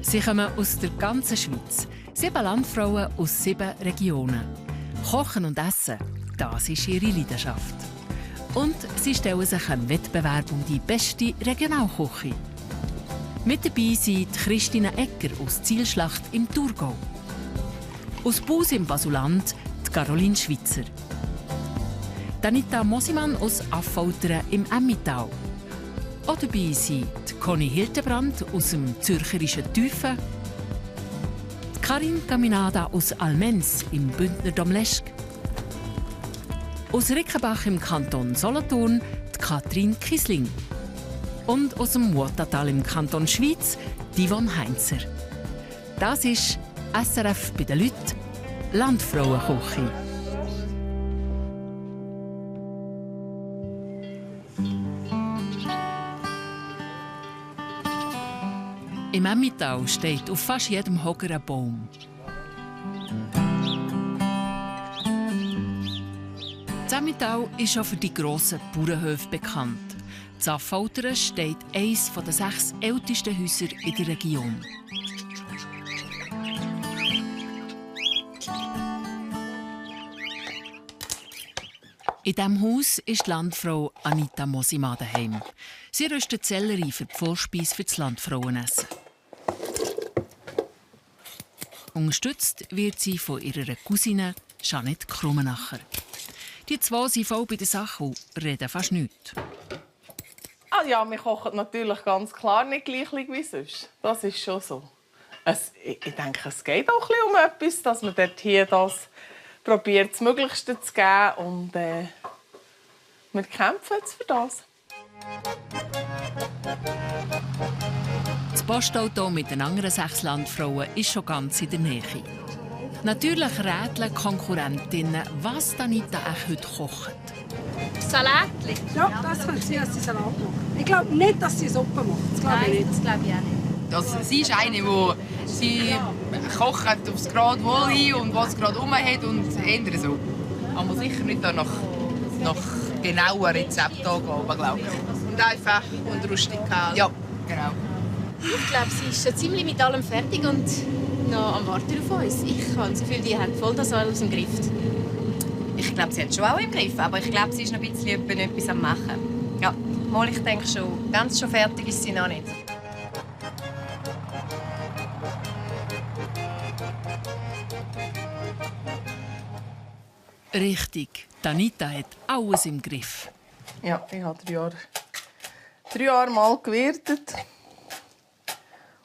Sie kommen aus der ganzen Schweiz. 7 Landfrauen aus 7 Regionen. Kochen und Essen, das ist ihre Leidenschaft. Und sie stellen sich einem Wettbewerb um die beste Regionalküche. Mit dabei sind Christina Egger aus Zielschlacht im Thurgau. Aus Bus im Basuland die Caroline Schweizer. Anita Mosimann aus Affoltern im Emmental. Auch dabei sind Conny Hildebrand aus dem zürcherischen Tüfen, Karin Caminada aus Almens im Bündner Domleschg, aus Rickenbach im Kanton Solothurn die Katrin Kisling und aus dem Murtatal im Kanton Schwyz die Yvonne Heinzer. Das ist SRF bei den Leuten, Landfrauenküche. Im Emmental steht auf fast jedem Hocker ein Baum. Das Emmental ist auch für die grossen Bauernhöfe bekannt. In Affoltern steht eines der 6 ältesten Häuser in der Region. In diesem Haus ist die Landfrau Anita Mosimann daheim. Sie rüstet Sellerie für die Vorspeise für das Landfrauenessen. Unterstützt wird sie von ihrer Cousine Jeanette Krummenacher. Die 2 sind voll bei der Sache und reden fast nichts. Ja, wir kochen natürlich ganz klar nicht gleich wie sonst. Das ist schon so. Ich denke, es geht auch ein bisschen um etwas, dass man dort hier das probiert, das Möglichste zu geben. Und wir kämpfen jetzt für das. Das Postauto mit den anderen 6 Landfrauen ist schon ganz in der Nähe. Natürlich rätseln Konkurrentinnen, was Anita heute kocht. Salatli? Ja, das kann sie, dass sie Salat macht. Ich glaube nicht, dass sie Suppe macht. Das glaube ich nicht. Das glaube ich auch nicht. Sie ist eine, die kocht aufs gerade wohl hin und was gerade rum hat und ändert so. Aber sicher nicht nach genauen Rezepten angehen, glaube ich. Und einfach und rustikal. Ja, genau. Ich glaube, sie ist schon ziemlich mit allem fertig und noch am Warten auf uns. Ich habe das Gefühl, die haben voll das alles im Griff. Ich glaube, sie hat es schon auch im Griff, aber ich glaube, sie ist noch ein bisschen etwas am Machen. Ja, mal, ich denke schon, ganz schon fertig ist sie noch nicht. Richtig, Anita hat alles im Griff. Ja, ich habe 3 Jahre mal gewirtet.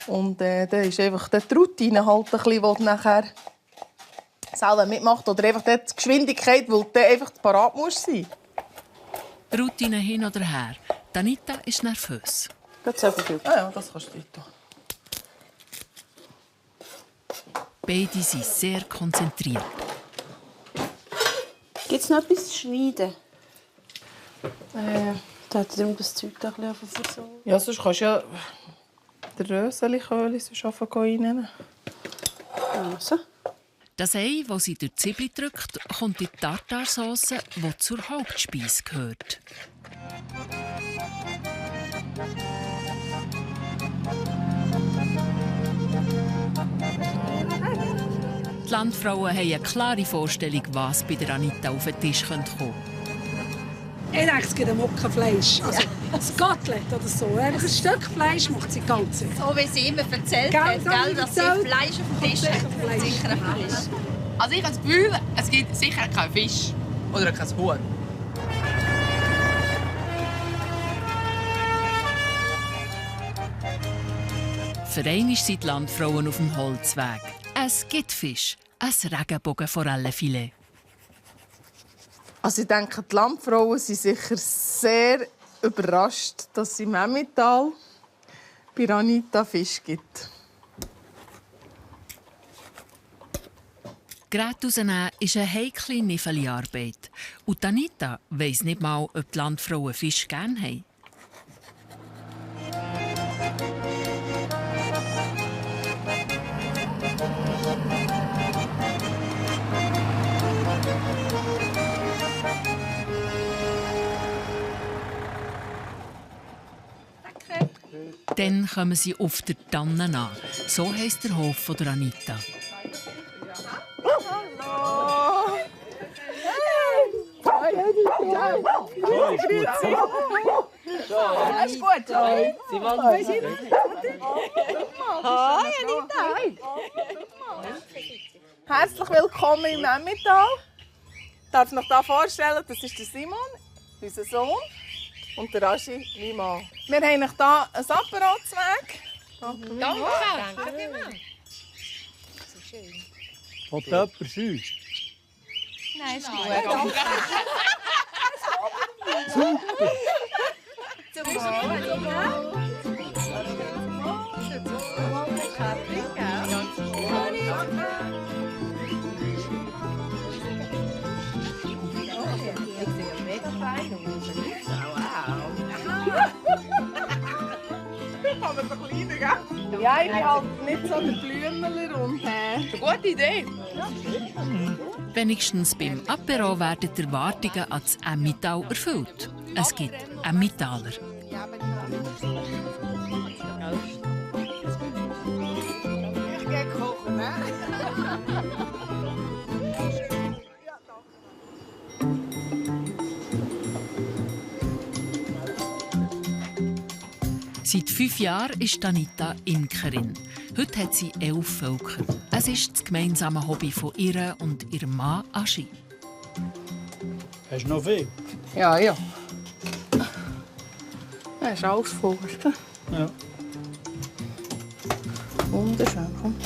Und da ist einfach die Routine halt ein bisschen, die nachher selber mitmacht. Oder einfach die Geschwindigkeit, weil du einfach parat musst sein. Routine hin oder her. Anita ist nervös. Das ist einfach viel. Ja, das kannst du nicht tun. Beide sind sehr konzentriert. Gibt es noch etwas zu schneiden? Da hat er das Zeug da ein bisschen versorgen. Ja, sonst kannst du ja den Röseli-Köhli reinnehmen. Also. Das Ei, das sie durch die Zwiebel drückt, kommt in die Tartarsauce, die zur Hauptspeise gehört. Die Landfrauen haben eine klare Vorstellung, was bei der Anita auf den Tisch kommen könnte. Ich denke, es gibt ein Mockenfleisch. Also ein Kotelett oder so. Einfach ein Stück Fleisch macht sie ganz. So wie sie immer erzählt hat, dass sie Fleisch auf dem Tisch hat. Sicher ein Fleisch. Also ich habe das Gefühl, es gibt sicher keinen Fisch oder kein Huhn. Für einmal sind die Landfrauen auf dem Holzweg. Es gibt Fisch, ein Regenbogenforellenfilet. Also ich denke, die Landfrauen sind sicher sehr überrascht, dass es im Emmental bei Anita Fisch gibt. Gerät rausnehmen ist eine heikle Niffeli-Arbeit. Und Anita weiss nicht mal, ob die Landfrauen Fisch gerne haben. Dann kommen sie auf der Tanne an. So heisst der Hof von der Anita. Hallo! Alles gut? Hi, Anita! Herzlich willkommen im Emmental. Ich darf mich hier vorstellen, das ist der Simon, unser Sohn, und der Aschi, mein Mann. Wir haben euch hier ein Apparat-Zweig. Danke. So schön. Hat jemand sonst? Nein, ist gut. Ja, ich bin halt nicht so der Blümler und Eine gute Idee. Wenigstens beim Apero werden die Erwartungen an das Emmental erfüllt. Es gibt Emmentaler. ich gehe kochen, ne? Seit 5 Jahren ist Anita Imkerin. Heute hat sie 11 Völker. Es ist das gemeinsame Hobby von ihr und ihrem Mann Aschi. Hast du noch viel? Ja. Das ist alles voll. Ja. Wunderschön. Komm.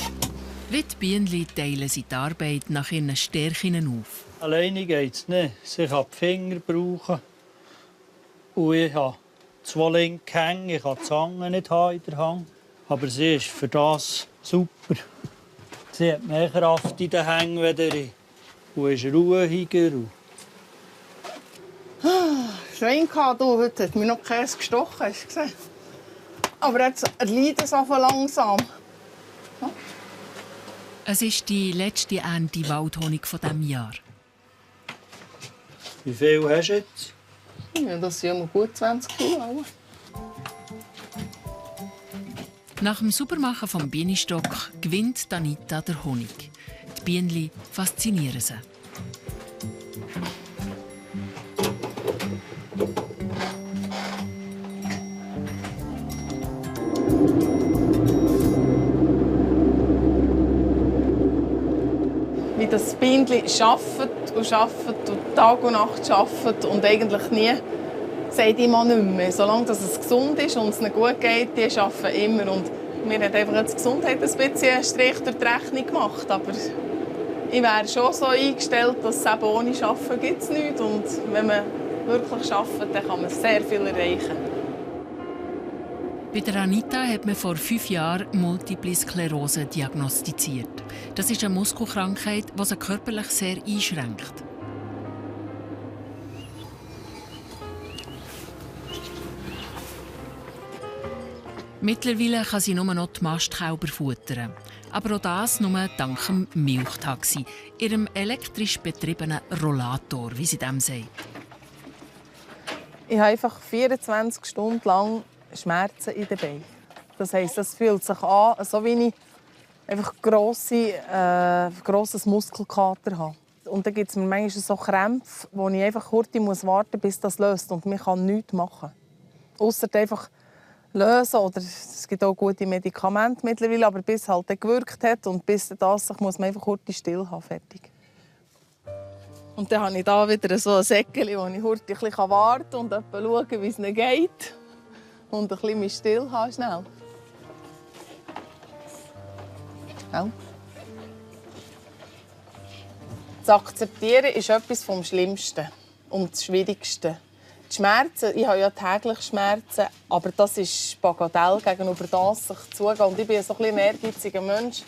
Wie die Bienen teilen sie die Arbeit nach ihren Stärken auf. Alleine geht es nicht. Sie kann die Finger brauchen. Und ich habe 2 linke Hänge. Ich kann die Zange nicht haben in der Hand. Aber sie ist für das super. Sie hat mehr Kraft in den Hängen als ich. Und ist ruhiger. Schwein gehabt, du. Heute hat mich noch Käse gestochen, hast du gesehen? Aber jetzt erleidet es einfach langsam. Es ist die letzte Ernte Waldhonig von diesem Jahr. Wie viel hast du jetzt? Ja, das sind immer gut 20 Kilo. Nach dem Saubermachen vom Bienenstock gewinnt Anita der Honig. Die Bienen faszinieren sie. Wie das Bienchen arbeitet und Tag und Nacht arbeitet und eigentlich nie sagt immer nicht mehr. Solange es gesund ist und es ihnen gut geht, die arbeiten immer. Und mir hat einfach die Gesundheit ein bisschen einen Strich durch die Rechnung gemacht. Aber ich wäre schon so eingestellt, dass es eben ohne Arbeiten gibt es nichts. Und wenn man wirklich arbeitet, dann kann man sehr viel erreichen. Bei der Anita hat man vor 5 Jahren Multiple Sklerose diagnostiziert. Das ist eine Muskelkrankheit, die sie körperlich sehr einschränkt. Mittlerweile kann sie nur noch die Mastkälber futtern. Aber auch das nur dank dem Milchtaxi, ihrem elektrisch betriebenen Rollator, wie sie dem sagt. Ich habe einfach 24 Stunden lang Schmerzen in den Beinen. Das heisst, es fühlt sich an, so wie ich einfach grosses Muskelkater habe. Und dann gibt es mir manchmal so Krämpfe, wo ich einfach kurz warten muss, bis das löst. Und man kann nichts machen. Ausser einfach lösen. Oder es gibt auch gute Medikamente mittlerweile, aber bis es halt gewirkt hat und bis das sich muss man einfach kurz still haben. Fertig. Und dann habe ich hier wieder so ein Säckchen, wo ich kurz ein bisschen warten kann und schauen, wie es ihnen geht. Und ein bisschen still haben, schnell. Ja. Das Akzeptieren ist etwas vom Schlimmsten und das Schwierigste. Die Schmerzen, ich habe ja täglich Schmerzen, aber das ist Bagatell gegenüber das, sich zugehen. Und ich bin so ein ehrgeiziger Mensch.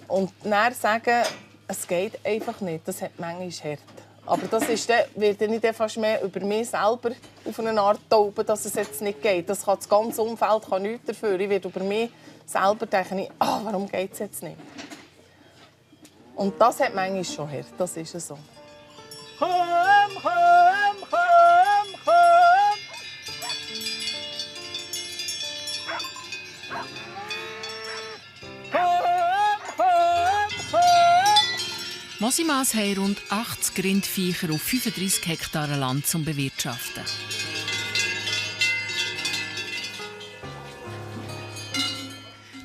Und dann sagen, es geht einfach nicht, das hat manchmal hart. Aber das ist dann, wird dann nicht fast mehr über mich selber auf eine Art tauben, dass es jetzt nicht geht. Das ganze Umfeld kann nichts dafür. Ich werde über mich selber denken, warum geht es jetzt nicht? Und das hat manchmal schon hart, das ist so. Komm! Mosimas haben rund 80 Rindviecher auf 35 Hektaren Land zum Bewirtschaften.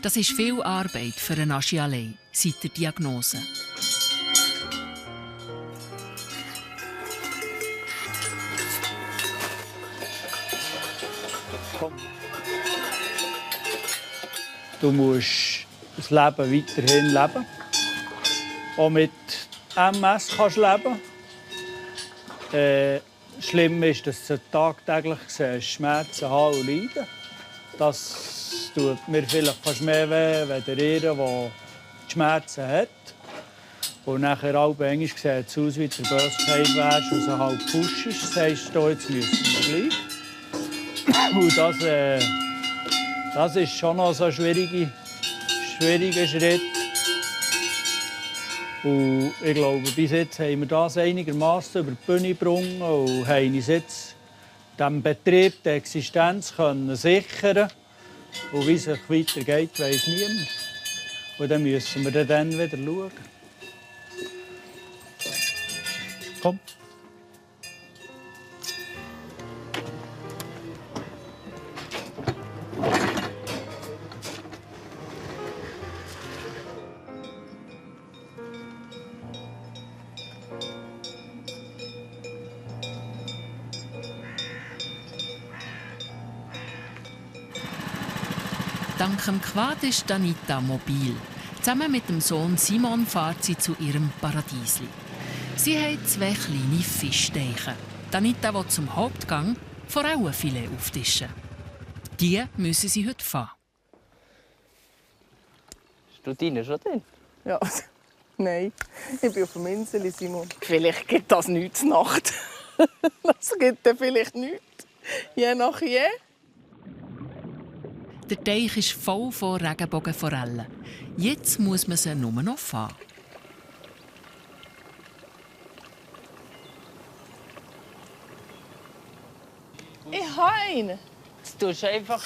Das ist viel Arbeit für einen Aschi allein, seit der Diagnose. Du musst das Leben weiterhin leben. Auch mit MS kannst du leben. Schlimm ist, dass du tagtäglich siehst, Schmerzen haben und leiden. Das tut mir vielleicht fast mehr weh, als ihr, der die Schmerzen hat. Und nachher manchmal sieht es aus, wie der Bösheit wärst und so halb pushst. Sagst du, jetzt müssen wir gleich. Und das ist schon noch so ein schwieriger Schritt. Und ich glaube, bis jetzt haben wir das einigermaßen über die Bühne gebracht und haben uns jetzt diesem Betrieb die Existenz sichern. Und wie es weitergeht, weiss niemand. Und dann müssen wir dann wieder schauen. Komm. Dank dem Quad ist Anita mobil. Zusammen mit dem Sohn Simon fährt sie zu ihrem Paradiesli. Sie haben 2 kleine Fischteiche. Anita will zum Hauptgang Forellenfilet auftischen. Die müssen sie heute fahren. Ist Routine schon drin? Ja, nein, ich bin auf dem Insel, Simon. Vielleicht gibt das nichts Nacht. Das gibt dann vielleicht nichts. Je nach je. Der Teich ist voll von Regenbogenforellen. Jetzt muss man sie nur noch fahren. Ich habe einen. Jetzt tust du einfach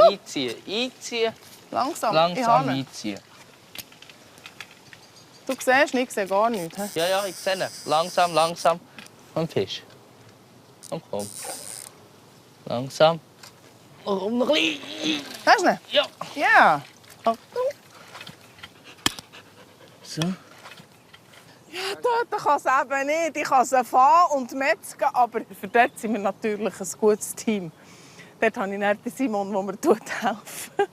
einziehen. Einziehen. Langsam. Langsam einziehen. Du siehst nicht, ich sehe gar nichts. He? Ja, ich sehe ihn. Langsam, langsam. Und Fisch. Komm. Langsam. Komm noch ein bisschen. Hast du ihn? Ja. Ja. Achtung. So. Ja, dort kann es eben nicht. Ich kann sie fahren und metzgen, aber für dort sind wir natürlich ein gutes Team. Dort habe ich dann Simon, der mir helfen.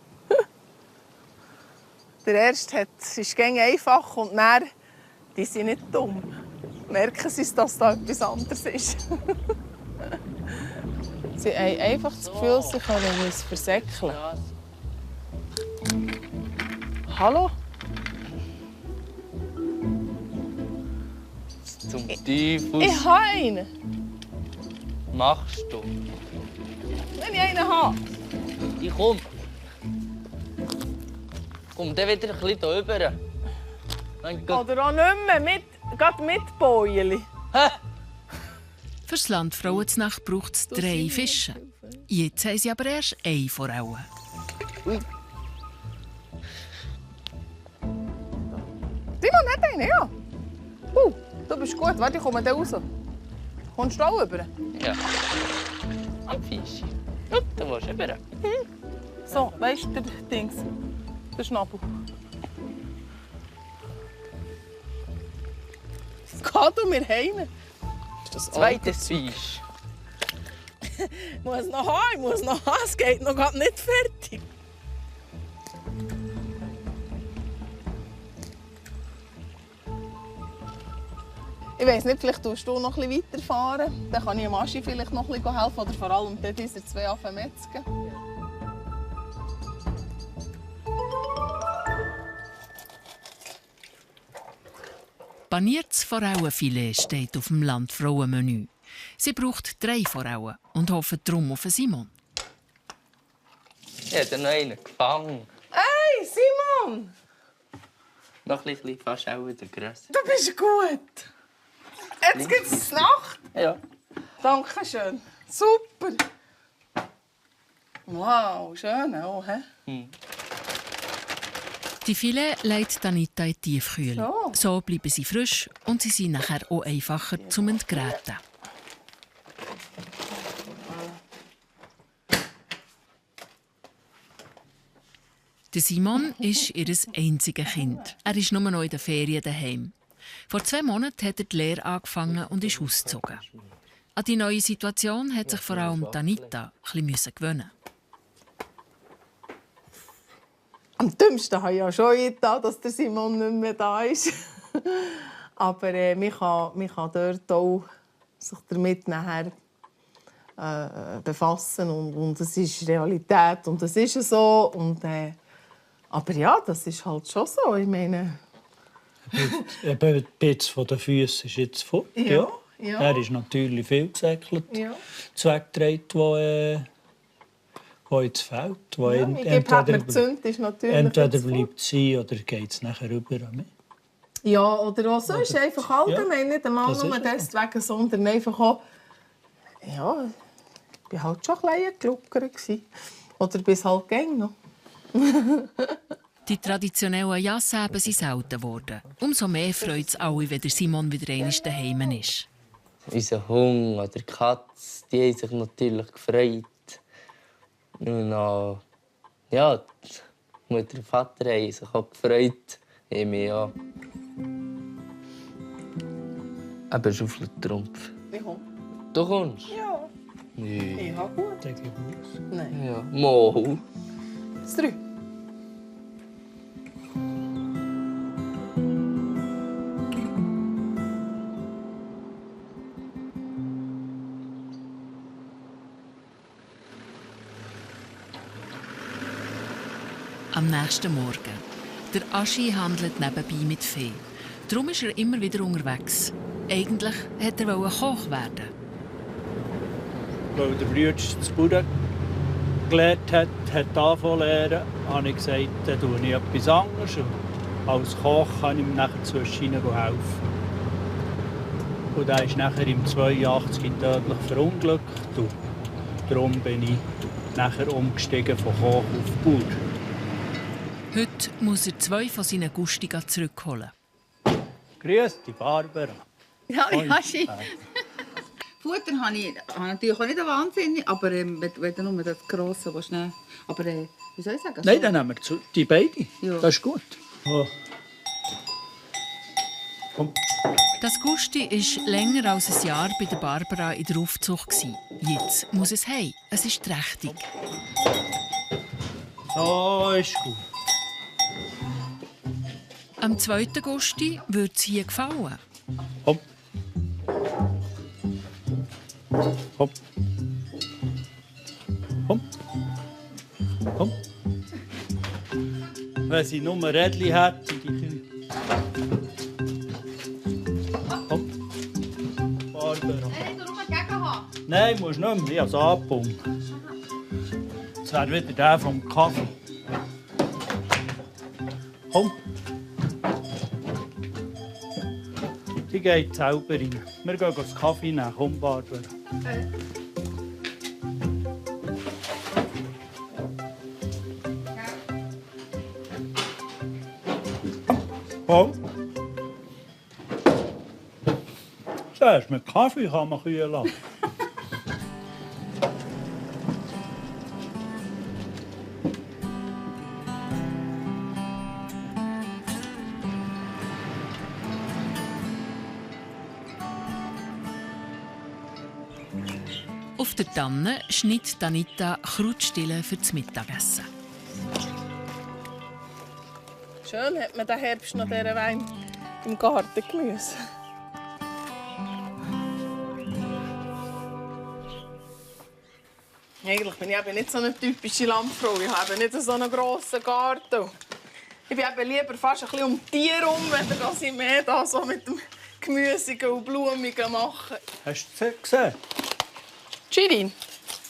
Der erste ist gängig einfach und dann, die sind nicht dumm. Merken sie, dass da etwas anderes ist. Sie haben einfach das Gefühl, sie können uns versäckeln. Hallo? Zum Teufel. Ich habe einen. Machst du? Wenn ich einen habe. Ich komm. Komm, dann wieder ein bisschen hier rüber. Oder auch nicht mehr, gerade mit Bäuerli. Für das Landfrauenznacht braucht es 3 Fische. Jetzt haben sie aber erst 1 Forelle. Ui. Simon hat einen, ja. Du bist gut. Warte, ich komme da raus. Kommst du auch rüber? Ja. Am Fisch. Gut, du willst rüber. So, weißt du, der Dings. Der Schnabel. Geh du mir heim. Zweites Fisch. Ich muss noch haben, es geht noch gar nicht fertig. Ich weiss nicht, vielleicht tust du noch ein bisschen weiterfahren. Dann kann ich dem Aschi vielleicht noch ein bisschen helfen. Oder vor allem diese 2 Affen metzgen. Paniertes Forellenfilet steht auf dem Landfrauenmenü. Sie braucht 3 Forellen und hofft darum auf Simon. Ich habe noch einen gefangen. Hey, Simon! Noch ein bisschen, fast auch wieder grösser. Du bist gut. Jetzt gibt es Nacht. Ja. Danke schön. Super. Wow, schön auch, hä? Die Filet legt Anita in die Tiefkühle. Oh. So bleiben sie frisch und sie sind nachher auch einfacher zum Entgräten. Der Simon ist ihr einziges Kind. Er ist nur noch in den Ferien daheim. Vor 2 Monaten hat er die Lehre angefangen und ist ausgezogen. An die neue Situation hat sich vor allem Anita ein bisschen gewöhnen. Am dümmsten habe ich ja schon getan, dass der Simon nicht mehr da ist. Aber man kann dort auch sich damit nachher befassen. Und es ist Realität und es ist so. Und, aber ja, das ist halt schon so. Ich meine... Ein bisschen von den Füßen ist jetzt fort. Ja. Er ist natürlich viel gesäckelt. Ja. Zweckgetragen, wo jetzt fehlt. Wo Ja, entweder bleibt sie oder geht es nachher über an mich. Ja, oder auch sonst einfach allgemein, nicht einmal nur deswegen, sondern einfach auch... Ja, ich war halt schon ein Glucker. Oder bis halt gäng noch. Die traditionellen Jasseben sind selten geworden. Umso mehr freut es alle, wenn der Simon wieder einmal daheim ist. Unser Hund oder die Katze, die haben sich natürlich gefreut. Und ja, die Mutter und Vater haben sich auch gefreut. Ich mich auch. Aber Schaufeltrumpf. Ich komme. Du kommst? Ja. Nee. Ich habe gut. Nein. Ja. Mo. Das 3. Am nächsten Morgen. Der Aschi handelt nebenbei mit Vieh. Darum ist er immer wieder unterwegs. Eigentlich wollte er Koch werden. Weil der Bruder das Bauern gelernt hat angefangen zu lernen, habe ich gesagt, dann tue ich etwas anderes. Und als Koch kann ich ihm nachher zwischen helfen. Und er ist nachher im 82 tödlich verunglückt. Und darum bin ich nachher umgestiegen von Koch auf Bauer. Heute muss er 2 von seinen Gusti zurückholen. Grüß dich, Barbara. Ja, Aschi. Futter habe ich natürlich auch nicht wahnsinnig, aber wenn du nur das Grosse nehmen. Aber wie soll ich sagen? Nein, dann nehmen wir die beiden. Ja. Das ist gut. Oh. Komm. Das Gusti war länger als ein Jahr bei der Barbara in der Aufzucht. Jetzt muss es heim. Es ist trächtig. So ist gut. Am 2. Gusti würde es hier gefallen. Hopp. Hopp. Hopp. Hopp. Wenn sie nur Rädchen hätte, die Kühe. Hopp. Barbara. Nein, musst nicht mehr. Ich habe es angebunden. Das wäre wieder der vom Kaffee. Komm. Die geht selber rein. Wir gehen den Kaffee nehmen. Komm, Barbara. Komm. Sagst du, mit Kaffee kann man Kühe lassen. Auf der Tanne schneidet Anita Krautstille für das Mittagessen. Schön hat man den Herbst noch diesen Wein im Garten Gemüse. Eigentlich bin ich eben nicht so eine typische Landfrau. Ich habe nicht so einen grossen Garten. Ich bin eben lieber fast ein bisschen um die Tiere herum, wenn ich mehr da so mit dem Gemüsigen und Blumigen mache. Hast du es gesehen? Chirin?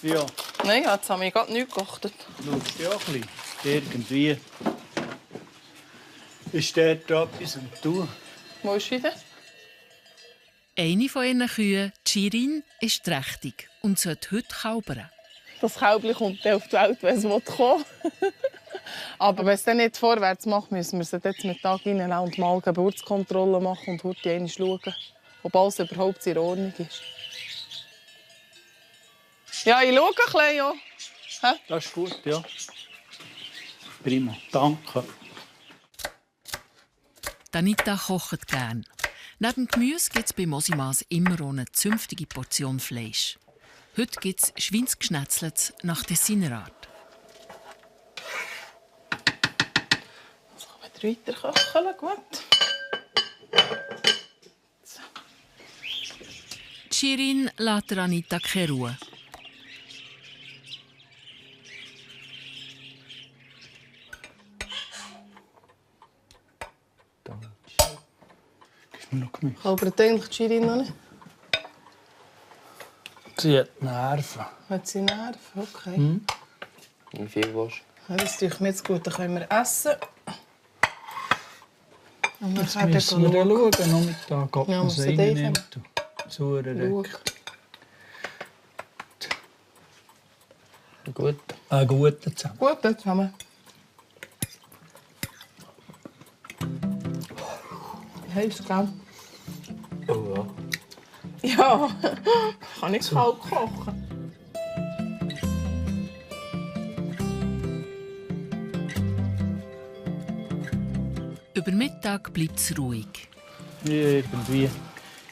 Ja. Nein, jetzt habe ich gerade nichts geachtet. Schaust du ja ein bisschen. Irgendwie ist dort etwas am Tun. Wo ist sie denn? Eine von ihren Kühen, Chirin, ist trächtig und sollte heute kalbern. Das Kälbchen kommt auf die Welt, wenn es kommen will. Aber wenn es dann nicht vorwärts macht, müssen wir sie jetzt Mittag reinlassen und mal Geburtskontrolle machen und heute einmal schauen, ob alles überhaupt in Ordnung ist. Ja, ich schaue ein bisschen, ja. Hä? Das ist gut, ja. Prima, danke. Anita kocht gern. Neben Gemüse gibt es bei Mosimas immer auch eine zünftige Portion Fleisch. Heute gibt es Schweinsgeschnetzelt nach Tessinerart. So, wieder weiter kochen, gut. So. Shirin lässt Anita keine Ruhe. Kalbert eigentlich die Shirin noch nicht? Sie hat Nerven. Hat sie Nerven? Okay. Wie viel willst Ja, das tut mir jetzt gut, dann können wir essen. Und Jetzt müssen wir dann schauen, Nachmittag, ob Ja, man sie muss reinnimmt. Zuhören. Gut. Einen guten zusammen. Gut, dann zusammen. Heiß, gell? Oh ja. Ja, kann ich kalt kochen. Über Mittag bleibt es ruhig. Irgendwie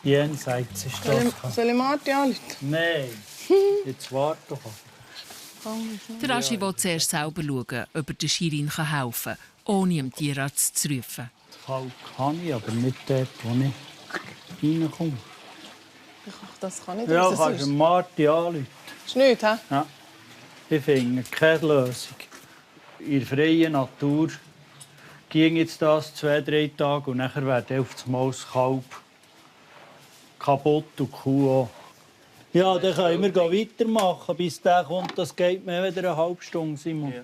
jenseits ist das. Soll ich Martin anrufen? Nein, jetzt warte doch. Der Aschi will zuerst selber schauen, ob er der Shirin helfen kann, ohne dem Tierarzt zu rufen. Kalt kann ich, aber nicht dort, wo ich reinkomme. Das kann ich Ja, nicht. kannst du Martin anrufen. Ist nichts, hä? Ja. Ich finde keine Lösung. In der freien Natur ging jetzt das 2-3 Tage und nachher wäre auf das Mal das Kalb kaputt und die Kuh auch. Ja, dann können wir weitermachen, bis der kommt. Das geht mehr als eine halbe Stunde, Simon. Ja.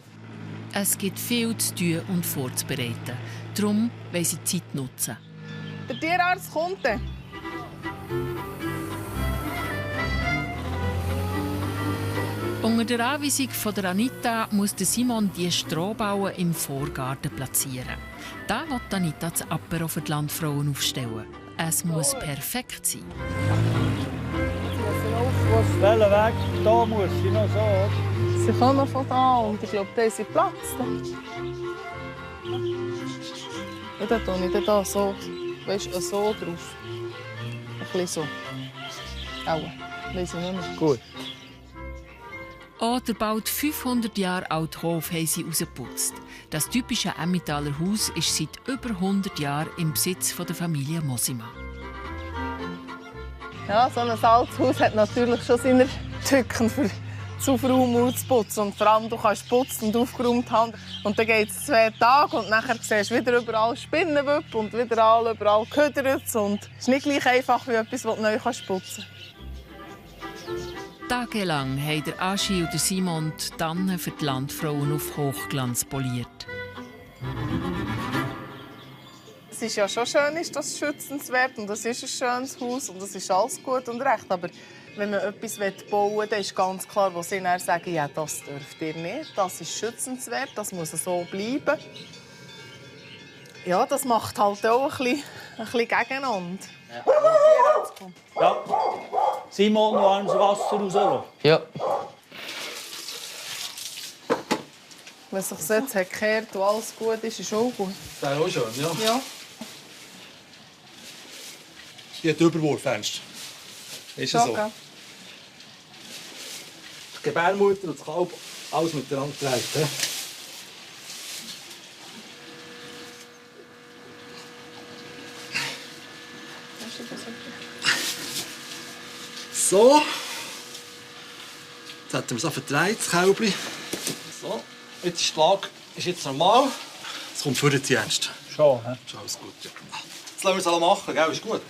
Es gibt viel zu tun und vorzubereiten. Darum wollen sie die Zeit nutzen. Der Tierarzt kommt dann. Unter der Anweisung von der Anita muss Simon die Strohbauen im Vorgarten platzieren. Da will Anita das Apero für die Landfrauen aufstellen. Es muss perfekt sein. Welchen Weg? Da muss sie noch so, oder? Sie kommen von da und ich glaube, da ist Platz. Ja, dann tue ich da so, weißt, so drauf. Ein bisschen so. Aua, weiss ich nicht mehr. Gut. Auch der bald 500 Jahre alte Hof haben sie rausgeputzt. Das typische Emmentaler Haus ist seit über 100 Jahren im Besitz der Familie Mosima. Ja, so ein altes Haus hat natürlich schon seine Tücken für zu Raum zu putzen. Und vor allem, du kannst putzen und aufgeräumt haben. Und dann geht es 2 Tage und nachher siehst du wieder überall Spinnenweb und wieder überall Ködert. Und es ist nicht gleich einfach wie etwas, das du neu putzen kannst. Tagelang haben der Aschi und der Simon die Tannen für die Landfrauen auf Hochglanz poliert. Es ist ja schon schön, ist das schützenswert und es ist ein schönes Haus und es ist alles gut und recht. Aber wenn man etwas bauen will, dann ist ganz klar, wo sie dann sagen, ja, das dürft ihr nicht, das ist schützenswert, das muss so bleiben. Ja, das macht halt auch ein bisschen gegeneinander. Ja. Simon, warmes Wasser rauslassen. Ja. Wenn sich jetzt gekehrt und alles gut ist, ist auch gut. Das wäre auch schön, ja. Ja. Hier hat Überwurffenster. Ist es so? Okay. Die Gebärmutter und das Kalb, alles miteinander gedreht. Ja. So. Jetzt hätten wir es auch verdreht, das Kälbchen. So. Jetzt ist die Lage jetzt normal. Es kommt für den Dienst. Schon, hä? Schon alles gut, ja. Jetzt lassen wir es alle machen, gell? Ist gut. Und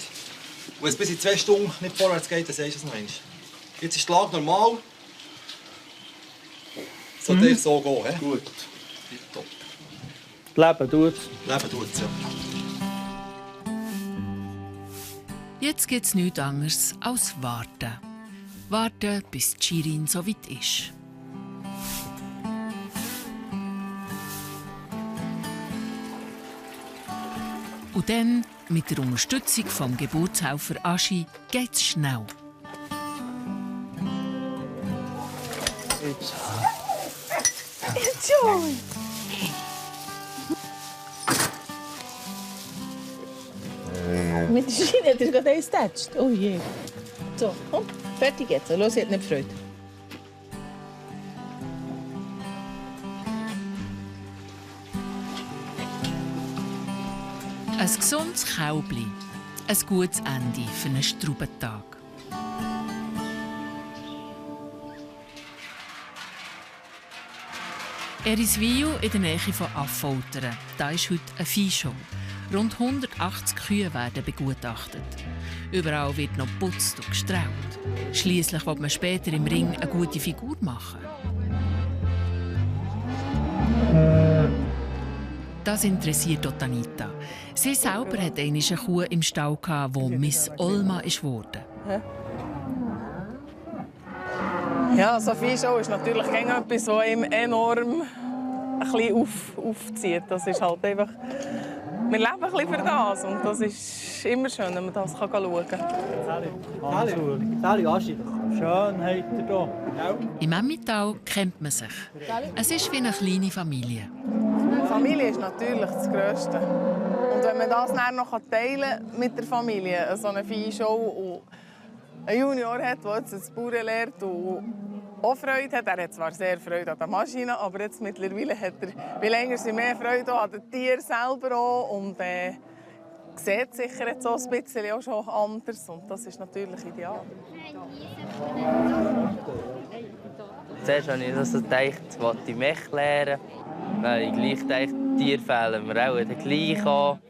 wenn es bis in 2 Stunden nicht vorwärts geht, dann sagst du es noch einmal. Jetzt ist die Lage normal. Es sollte eigentlich so gehen, he? Gut. Top. Leben tut's. Leben tut's, ja. Jetzt gibt es nichts anderes als warten. Warten, bis die Shirin so weit ist. Und dann, mit der Unterstützung vom Geburtshelfer Aschi, geht's schnell. Enjoy! Mit der Schiene hat er gerade eins getatscht. Oh je. So, komm, fertig jetzt. Los, sie hat nicht Freude. Ein gesundes Kälbli. Ein gutes Ende für einen Straubentag. Eriswil in der Nähe von Affoltern. Da ist heute eine Viehshow. Rund 180 Kühe werden begutachtet. Überall wird noch geputzt und gestrahlt. Schliesslich will man später im Ring eine gute Figur machen. Das interessiert auch Anita. Sie selber hat einmal eine Kuh im Stall, die Miss Olma wurde. Ja, so eine Viehshow ist natürlich etwas, das ihm enorm ein bisschen aufzieht. Das ist halt einfach... Wir leben ein bisschen für das und das ist immer schön, wenn man das schauen kann. Sali, Aschi, schön habt ihr hier. Im Emmental kennt man sich. Es ist wie eine kleine Familie. Die Familie ist natürlich das Grösste. Und wenn man das dann noch teilen kann mit der Familie, so eine Viehshow und einen Junior hat, der jetzt das Bauern lernt und auch Freude hat. Er hat zwar sehr Freude an der Maschine, aber jetzt mittlerweile hat er, wie länger sie mehr Freude an den Tieren selber auch. Und sieht sicher jetzt auch ein bisschen auch schon anders. Und das ist natürlich ideal. Zuerst habe ich so gedacht, ich wollte mich lernen. Dann habe ich gleich gedacht, Tiere fehlen mir auch gleich an.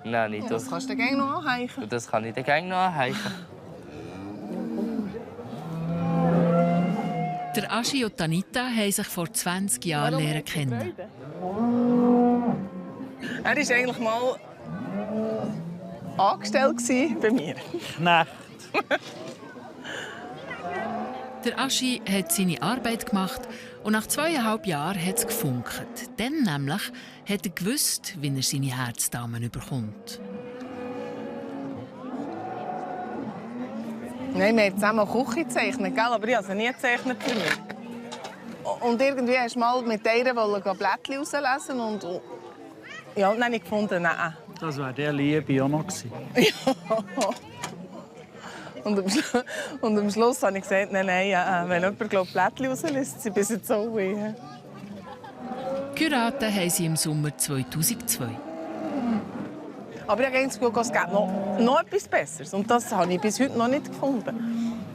Nein, das kannst du dann noch anheichen. Und das kann ich dann noch anheichen. Der Aschi und Anita haben sich vor 20 Jahren lernen kennen. Er war eigentlich mal angestellt bei mir. Knecht. Der Aschi hat seine Arbeit gemacht und nach 2,5 Jahren hat es gefunkt. Dann nämlich hat er gewusst, wie er seine Herzdamen überkommt. Nein, wir haben zusammen Küche gezeichnet, gell? Aber ich habe sie nie gezeichnet für mich. Und irgendwie hast du mal mit ihr Blättchen rauslesen und ja, dann habe ich gefunden, nein. Das wäre der Liebe auch noch gewesen. Und am Schluss habe ich gesagt, nein, wenn jemand Blättchen rauslässt, sie bis jetzt auch. Geheiratet haben sie im Sommer 2002. Aber ich habe das Gefühl, es gibt noch etwas Besseres. Und das habe ich bis heute noch nicht gefunden.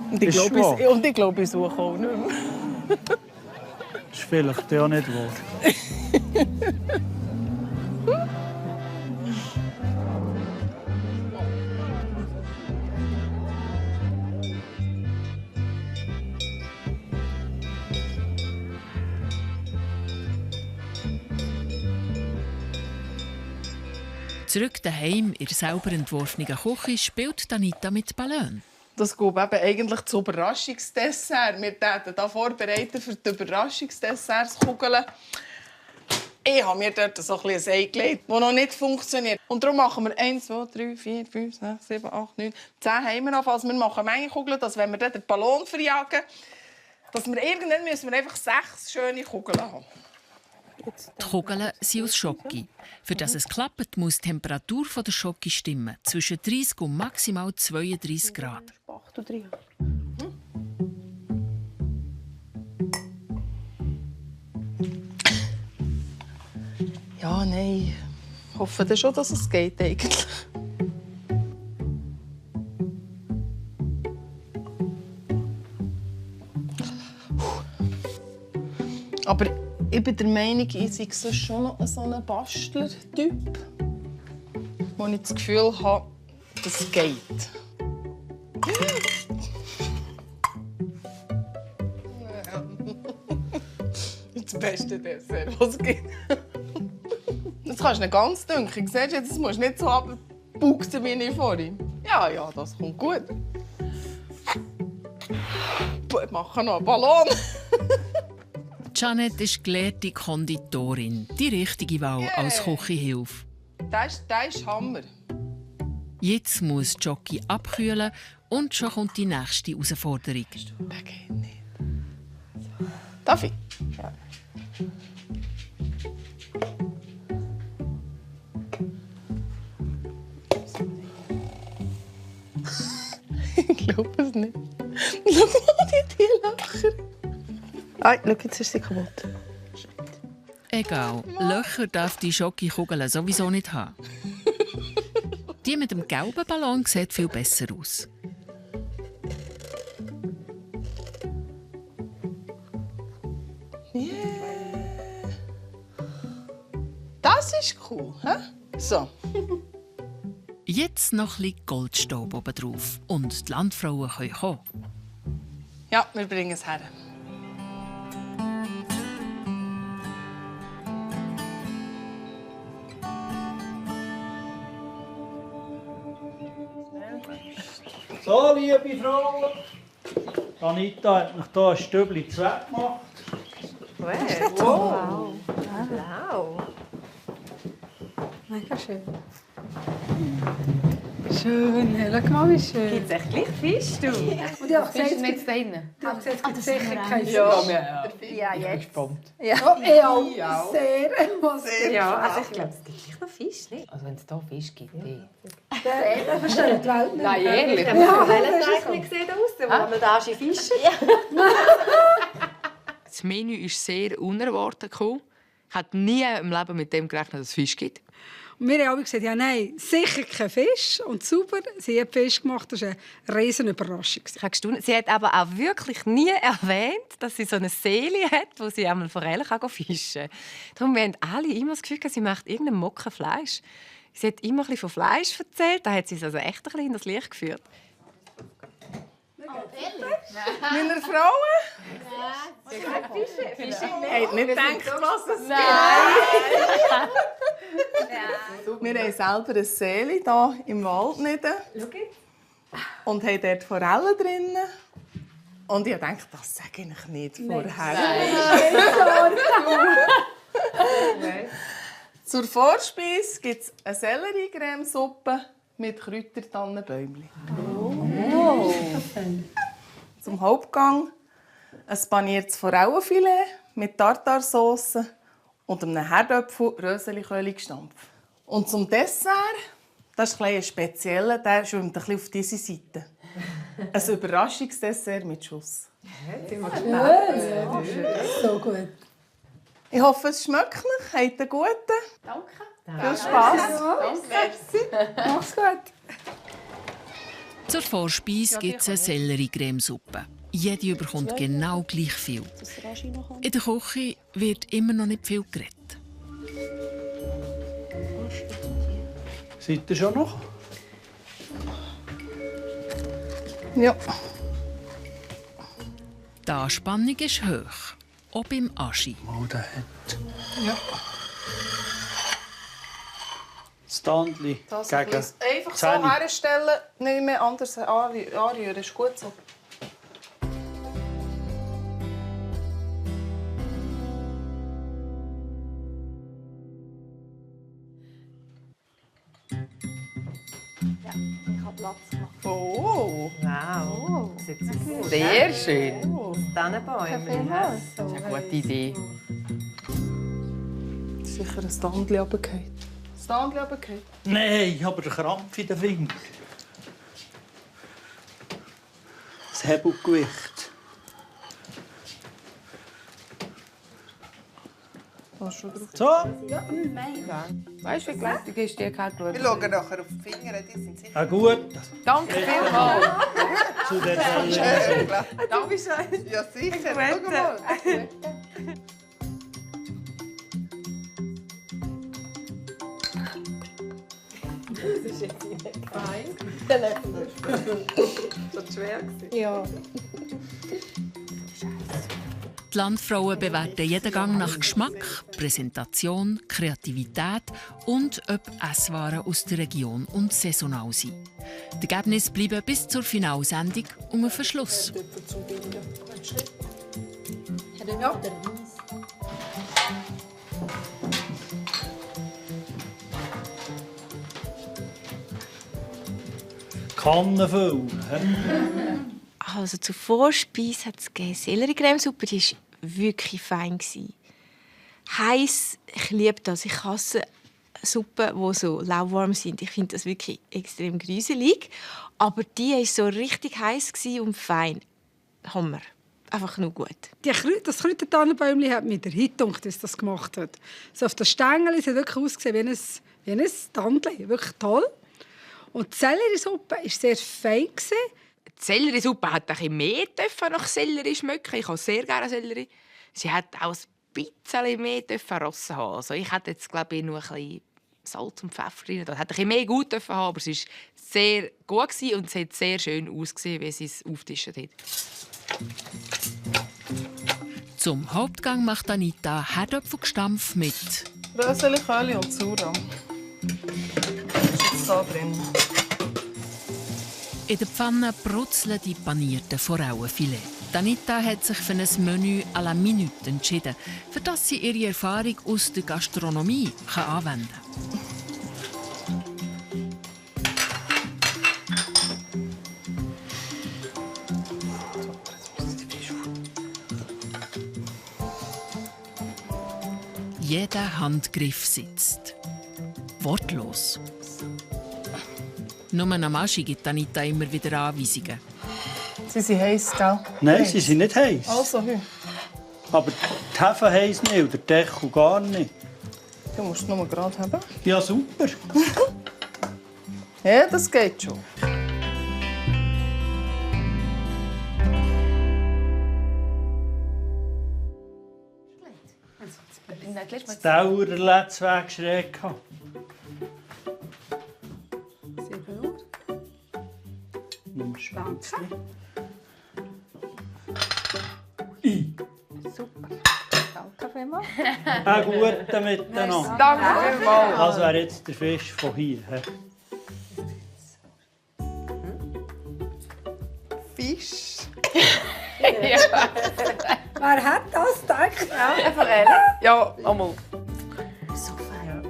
Und ich glaube, ich suche auch nicht mehr. Das ist vielleicht auch nicht wahr. Zurück daheim in der selber entworfenen Küche spielt Anita mit Ballon. Das geht eben eigentlich das Überraschungsdessert. Wir täten hier vorbereiten für die Überraschungsdessertskugeln. Ich habe mir dort so ein Ei gelegt, das noch nicht funktioniert. Und darum machen wir 1, 2, 3, 4, 5, 6, 7, 8, 9, 10 haben wir noch. Also wir machen Menge Kugeln, dass wenn wir den Ballon verjagen, dass wir irgendwann müssen wir einfach 6 schöne Kugeln haben. Die Kugeln sind aus Schoki. Für das es klappt, muss die Temperatur der Schoki stimmen. Zwischen 30 und maximal 32 Grad. Ja, nein. Ich hoffe schon, dass es geht eigentlich. Aber ich bin der Meinung, ich sei schon noch so ein Bastler-Typ, wo ich das Gefühl habe, das geht. Das beste Dessert, was es gibt. Das kannst du nicht ganz dünken. Siehst du, das musst du nicht so abbuchsen wie ich vorhin. Ja, das kommt gut. Ich mache noch einen Ballon. Janet ist gelehrte Konditorin. Die richtige Wahl als Küchenhilfe. Das ist Hammer. Jetzt muss die Jockey abkühlen und schon kommt die nächste Herausforderung. Das geht nicht. Darf ich? Ja. Ich glaube es nicht. Schau mal, die Löcher. Schau, jetzt ist sie kaputt. Egal, Löcher darf die Schokokugel sowieso nicht haben. Die mit dem gelben Ballon sieht viel besser aus. Yeah. Das ist cool, hä? So. Jetzt noch ein bisschen Goldstaub oben drauf und die Landfrauen können kommen. Ja, wir bringen es her. So, liebe Frauen. Anita hat mich hier ein Stübchen zweckgemacht. Wow. Wow. Mega schön. Schön, schau mal, wie schön. Gibt es echt gleich Fisch, du? Und ich habe Bist du gesagt, nicht da drinnen? du hast gesagt, es gibt sicher keinen Fisch. Ja, jetzt. Ja, ich auch. Sehr. Ja, also ich glaube, es gibt gleich noch Fisch, nicht? Also wenn es hier Fisch gibt, Der versteht die Welt nicht. Nein, ehrlich? Welches Teich sieht aus, wo man da Fische? Das Menü ist sehr unerwartet gekommen. Ich hätte nie im Leben mit dem gerechnet, dass es Fisch gibt. Und wir haben alle gesagt, ja nein, sicher kein Fisch. Und super, sie hat Fisch gemacht. Das war eine riesen Überraschung. Ich habe gestaunt. Sie hat aber auch wirklich nie erwähnt, dass sie so eine Seele hat, wo sie einmal Forellen fischen kann. Darum haben alle immer das Gefühl, sie macht irgendein Mocken Fleisch. Sie hat immer ein bisschen von Fleisch erzählt. Da hat sie es also echt ein bisschen in das Licht geführt. Meine Frauen? Fische. Habt nicht gedacht, was es gibt? Wir haben selber eine Seele hier im Wald nieder. Und haben dort Forellen drin. Und ich dachte, das sage ich nicht vorher. Zur Vorspeise gibt es eine Sellerie-Cremesuppe mit Kräutertannenbäumchen. Oh. Zum Hauptgang ein paniertes Forellenfilet mit Tartarsauce und einem Herdöpfel Röseliköli gestampft. Und zum Dessert, das ist ein spezieller, der schwimmt ein bisschen auf diese Seite. Ein Überraschungsdessert mit Schuss. So gut. Ich hoffe, es schmeckt euch. Habt einen guten. Danke. Viel Spass. Mach's gut. Zur Vorspeise gibt es eine Sellerie-Cremesuppe. Jede bekommt genau gleich viel. In der Küche wird immer noch nicht viel geredet. Seid ihr schon noch? Ja. Die Anspannung ist hoch, auch beim Aschi. Oh, der hat Ja. das Tandli Das gegen einfach so 10. herstellen, nicht mehr anders anrühren. Ist gut so. Ich habe Platz gemacht. Oh! Wow. Das sieht gut aus. Sehr schön. Tannenbäume. Das ist eine gute Idee. Sicher ein Standli runtergefallen. Ein Standli runtergefallen? Nein, ich habe einen Krampf in den Finger. Das Hebelgewicht. So. Weißt du, wie glättig ist die Kette? Wir schauen nachher auf die Finger, die sind sicher... Gut. Danke vielmals. Zu der Sellerie. Dankeschön. Ja, sicher. Schau mal. Die Landfrauen bewerten jeden Gang nach Geschmack, Präsentation, Kreativität und ob Esswaren aus der Region und saisonal sind. Die Ergebnisse bleiben bis zur Finalsendung unter Verschluss. Pfanne füllen. Also zur Vorspeise hat es Sellericremesuppe, die war wirklich fein. Heiß, ich liebe das. Ich hasse Suppen, die so lauwarm sind. Ich finde das wirklich extrem gruselig. Aber die war so richtig heiß und fein. Hammer. Einfach nur gut. Das Kräutertannenbäumchen hat mir der Hit gedacht, wie es das gemacht hat. So auf der Stängel hat es wirklich ausgesehen wie ein Tannenbäumchen. Wirklich toll. Und die Selleriesuppe war sehr fein. Die Selleriesuppe hat ein bisschen mehr nach Sellerie schmecken. Ich habe sehr gerne Sellerie. Sie hat auch ein bisschen mehr Rosse haben. Also ich hätte jetzt, glaube ich, nur ein bisschen Salz und Pfeffer rein. Das hätte ein bisschen mehr gut haben, aber es war sehr gut und es hat sehr schön ausgesehen, wie sie es aufgetischt hat. Zum Hauptgang macht Anita Herdöpfelgestampf mit Röseli, Köli und Sauerrahm. Das ist jetzt hier drin. In der Pfanne brutzeln die panierten Forellenfilet. Anita hat sich für ein Menü à la Minute entschieden, für das sie ihre Erfahrung aus der Gastronomie anwenden kann. Jeder Handgriff sitzt. Wortlos. Nur am Aschi gibt Anita immer wieder Anweisungen. Sie sind heiß, gell? Nein, sie sind nicht heiß. Also, hü. Aber die Hefe heiß nicht und der Deckel gar nicht. Du musst nur gerade haben. Ja, super. Ja, das geht schon. Das Dauerletz weggeschrägt. 7 Uhr. Nimmst du ein bisschen. Super. Danke vielmals. Einen guten miteinander. Danke vielmals. Das wäre jetzt der Fisch von hier. Fisch. Wer hat das gedacht? Ja, Forelle. Ja, einmal. So fein.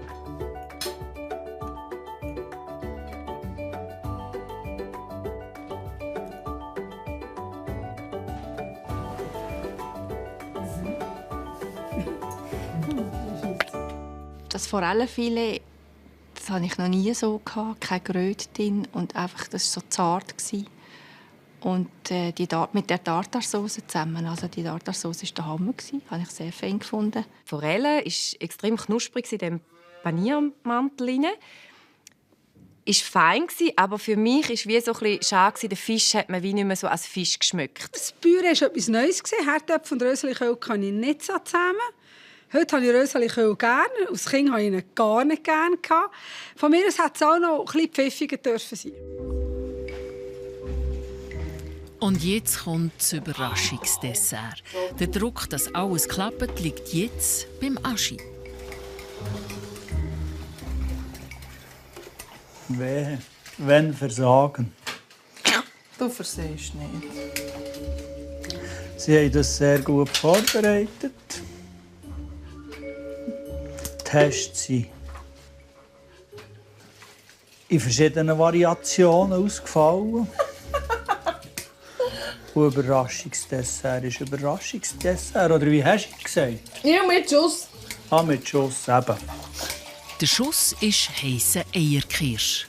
Das Forellenfilet, das hatte ich noch nie so gehabt, kein Geröt drin und einfach, das war so zart. Und mit der Tartarsauce zusammen. Also die Tartarsauce war der Hammer. Das habe ich sehr fein gefunden. Die Forelle war extrem knusprig in diesem Paniermantel. Es war fein, aber für mich war es wie so ein bisschen schade. Der Fisch hat man wie nicht mehr so als Fisch geschmeckt. Das Püree war etwas Neues. Herdöpfel und Röseliköl kann ich nicht so zusammen. Heute habe ich Röseliköl gerne. Als Kind hatte ich ihn gar nicht gerne. Von mir aus hätte es auch noch ein bisschen pfiffiger dürfen sein. Und jetzt kommt das Überraschungsdessert. Der Druck, dass alles klappt, liegt jetzt beim Aschi. Wenn Versagen. Du versehst nicht. Sie haben das sehr gut vorbereitet. Die Tests sind in verschiedenen Variationen ausgefallen. Und Überraschungsdessert ist Überraschungsdessert. Oder wie hast du gesagt? Ja, mit Schuss. Ah, mit Schuss eben. Der Schuss ist heißer Eierkirsch.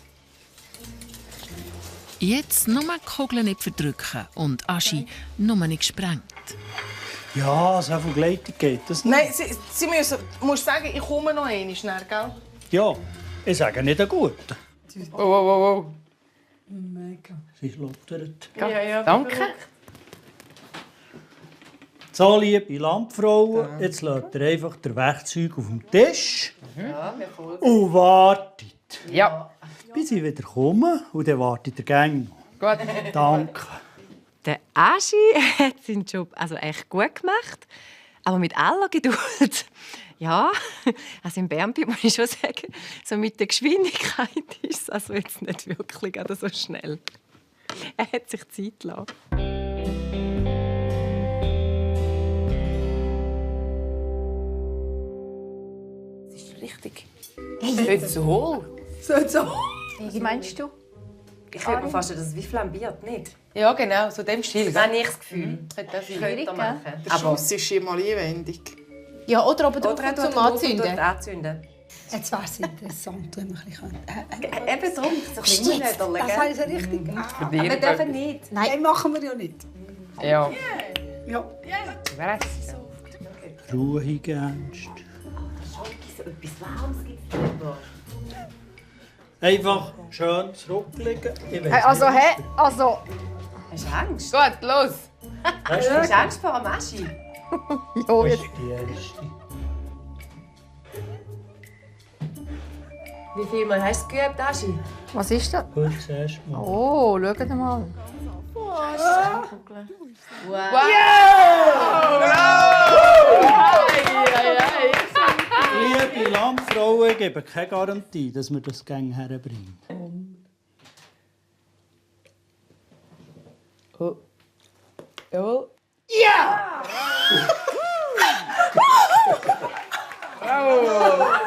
Jetzt nur die Kugeln nicht verdrücken und Aschi nur nicht gesprengt. Ja, so viel Gleitung geht das nicht. Nein, Sie müssen... Du musst sagen, ich komme noch einmal schnell, gell? Ja, ich sage nicht einen guten. Oh. Mega. Sie schluttert. Ja, Danke. So, liebe Landfrauen, jetzt lässt ihr einfach das Werkzeug auf dem Tisch und wartet. Ja. Bis ich wieder komme und dann wartet ihr gerne noch. Gut. Danke. Der Aschi hat seinen Job also echt gut gemacht, aber mit aller Geduld. Ja, also in Bernbiet muss ich schon sagen, so mit der Geschwindigkeit ist es also jetzt nicht wirklich so schnell. Er hat sich Zeit gelassen. Das ist richtig. Hey, so hohl. So. Wie meinst du? Ich könnte mir vorstellen, dass es wie flambiert, nicht? Ja, genau, so dem Stil. Das habe ich das Gefühl. Könnte das sein. Schwierig, machen. Der Schuss ist immer einwendig. Ja, oder aber drauf Oder zum Anzünden. Anzünden. Jetzt wäre es interessant, wenn wir ein bisschen... Eben darum, so ein bisschen Das heisst richtig. Wir dürfen nicht. Nein, machen wir ja nicht. Ja. Ja. Ruhig, ernst. So etwas Warmes gibt es da. Einfach schön zurücklegen. Also. Hast du Angst? Gut, los. Hast du Angst vor einem Aschi? Das ist die erste. Wie viel Mal hast du geübt, Aschi? Was ist das? Gut, das erste Mal. Oh, schaut mal. Liebe Landfrauen geben keine Garantie, dass wir das Gang herbringen. Oh. Jawohl.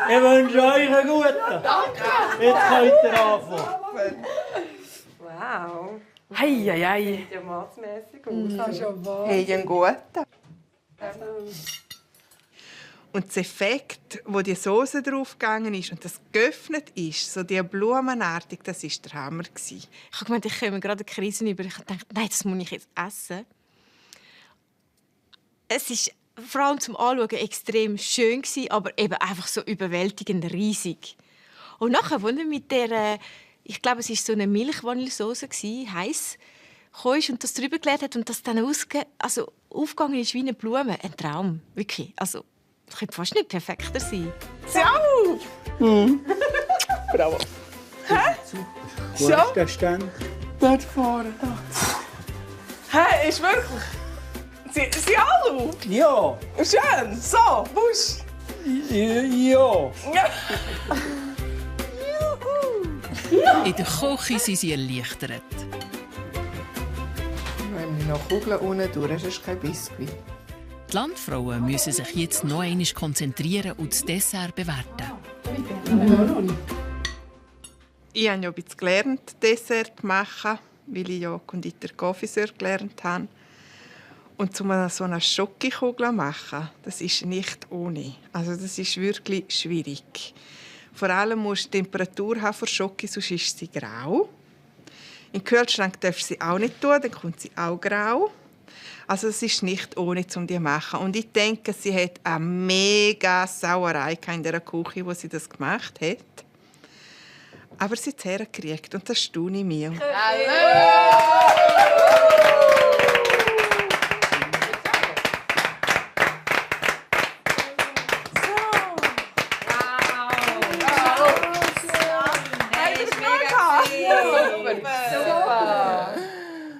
Ich wünsche euch einen guten. Danke. Jetzt könnt ihr anfangen. Wow. Hei. Sieht ja mordsmässig aus. Hey, einen guten. Und das Effekt, wo die Soße draufgegangen ist und das geöffnet ist, so die blumenartig, das war der Hammer. Ich habe gemeint, ich komme gerade eine Krise über. Ich dachte, nein, das muss ich jetzt essen. Es ist vor allem zum Anschauen extrem schön, aber eben einfach so überwältigend riesig. Und nachher, als er mit der, ich glaube, es war so eine Milch-Vanillesoße, heiß, kam und das drüber gelegt hat und das dann aufgegangen ist wie eine Blume. Ein Traum, wirklich. Also, das könnte fast nicht perfekter sein. Ciao! Bravo. Wo ist der Stand? Dort vorne. Hä, ist wirklich... Sie alle? Ja. Schön. So, Busch. Ja. In der Küche sind sie erleichtert. Wenn wir noch Kugeln unten durch, ist kein Biskuit. Die Landfrauen müssen sich jetzt noch einmal konzentrieren und das Dessert bewerten. Ich habe ja ein bisschen gelernt, Dessert zu machen, weil ich ja Konditor-Confiseur gelernt habe. Und so eine Schokokugel zu machen, das ist nicht ohne. Also das ist wirklich schwierig. Vor allem musst du die Temperatur haben für Schoki, sonst ist sie grau. Im Kühlschrank darfst du sie auch nicht tun, dann kommt sie auch grau. Also es ist nicht ohne, um die zu machen. Und ich denke, sie hat eine mega Sauerei in der Küche, wo sie das gemacht hat. Aber sie hat es hergekriegt und das staune ich mir. Super.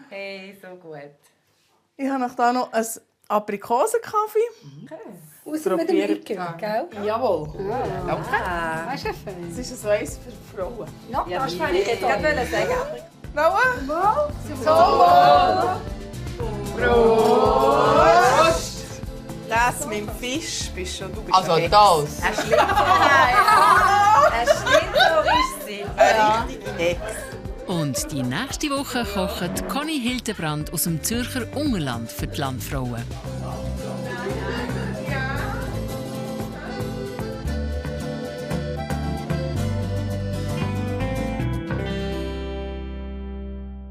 Hey, so gut. Ich habe noch hier noch einen Aprikosenkaffee. Aus mit dem Rücken, gell? Jawohl. Danke. Das ist ja fein. Das ist ein Weiss für Frauen. Ja, das wollte ich jetzt gerade sagen. Frauen? Prost! Das mit dem Fisch bist schon du. Also das. Ein Schlitzohr ist sie. Eine richtige Hex. Und die nächste Woche kocht Conny Hildebrand aus dem Zürcher Ungerland für die Landfrauen.